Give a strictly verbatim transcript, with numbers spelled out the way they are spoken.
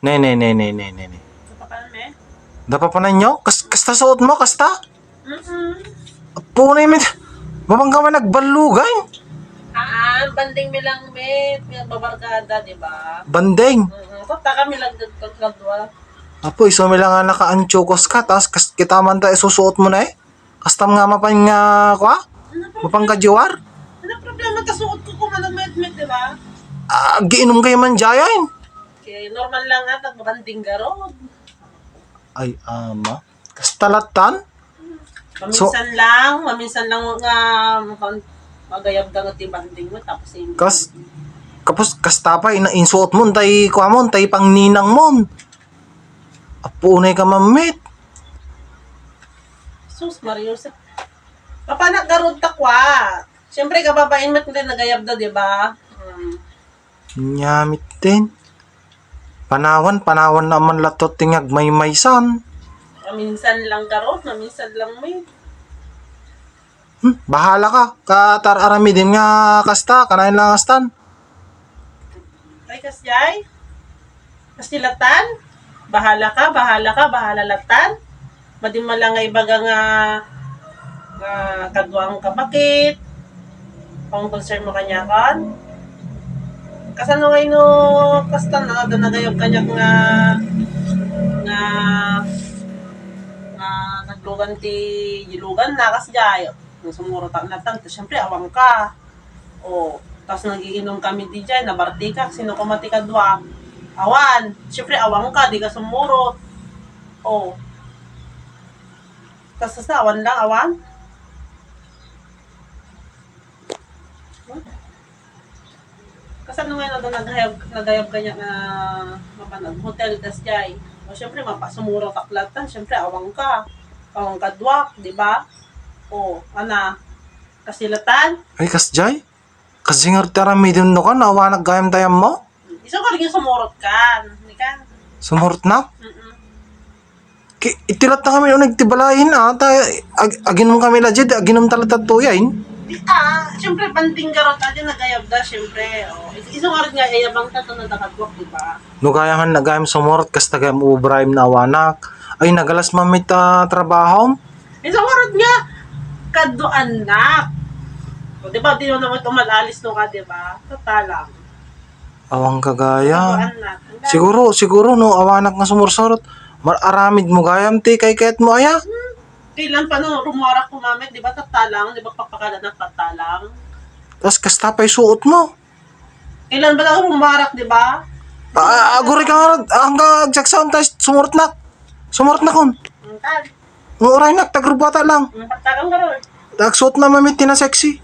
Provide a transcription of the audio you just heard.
Ne, ne, ne, ne, ne, ne, ne. Kapakan, me? Napapananyo? Kas-, kasta suot mo? Kasta? Mm-mm. Apo na yun, mapang ka man nagballugan? Ah, banding mi lang, me. Pinagbabarkada, di ba? Banding? Mm-mm. Kota kami lang nagkagkadwa. Apo, isu mi lang nga naka-anchukos ka, tas kas-, kita man ta isusuot mo na eh. Kastam nga mapan nga, kwa? Ano problema? Mapan ka juar? Ano problema ta suot ko kung ano met-met, di ba? Ah, giinom kayo man jayan. Okay, normal lang nga, nagbanding garod. Ay, ama. Kasta latan? So, maminsan lang, maminsan lang nga mapan-, magayab da nga ti banding mo, tapos yung kas-, kapos, kasta pa, ina-, insuot mo, tay, kwa mo, tay pangninang mo. Apo, unay ka mamit. Sus, Maria Jose. Papanak garod ta kwa. Siyempre, kababain met din nagayab da, di ba? Hmm. Nyamit din. Panawan, panawan na man latot ti nga agmaymaysan. Maminsan lang garod, maminsan lang met. Hmm, bahala ka. Katar-aramidin nga kasta, kanayon lang astan. Ay, kasjay? Kasi latan? Bahala ka, bahala ka, bahala latan. Madi man lang nga ibaga nga, nga kaduang kabakit. Ang concern mo kaniakan. Kasano ngay no kasta na, da nagayab kaniak nga, nga, nga naglugan ti ilugan na, kasjay. Nga sumurot ak latan, ta siyempre, awang ka. O, tas nagiinom kami di jay, nabarti ka, sino ka mati kadua? Awan. Siyempre, awang ka, di ka sumurot. O. Tas, tas na, awan lang, awan. Kasano nga ino, nagayab, nagayab kaniak nga mapan ag-hotel, kasjay. O, siyempre, mapasumurot ak latan, siyempre, awang ka. Awang ka duak, di ba? O, ana, kasilatan. Ay, kasjay? Kasjay nga ti aramidem no kan, awanak gayam dayam mo? Isu ka rin yung sumurot kan, di kan? Sumurot na? Mm-mm. Ki-, iti latta kami uneg ti balayen, ah, ta ag-, aginom kami la diay, aginom ta latta tuyayen. Di, ah, siyempre, banding garot, adi, nagayab da, siyempre, o. Is-, isu nga rin nga, ayabang ta, to, nadakadwak, di ba? No gayam han, nagayam sumurot, kasta gayam ubraem na awanak. Ay, nagalas man met, ah, trabahom. Isu nga rin nga, kaduanak. O, di ba, di mo naman tumalalis, no ka, di ba? Tatalang. Awang ka gayam. Anak. Siguro, siguro, no, awanak nga sumursurot. Mar-, aramid mo gayam ti kaykayat mo, aya? Hmm. Kailan pa no, rumuarak ko, mamit, di ba, tatalang, di ba, papakalanak tatalang? Tas kasta pa'y suot mo. Kailan ba daw rumuarak, di ba? Ah, aguri ka nga, hanggang agsaksaon tayo, sumurot na. Sumurot na kun. Ang tag. Ang uray na, tagrubuata lang. Ang pagtagang ka ron. Tagsuot na, mamit, ti na sexy.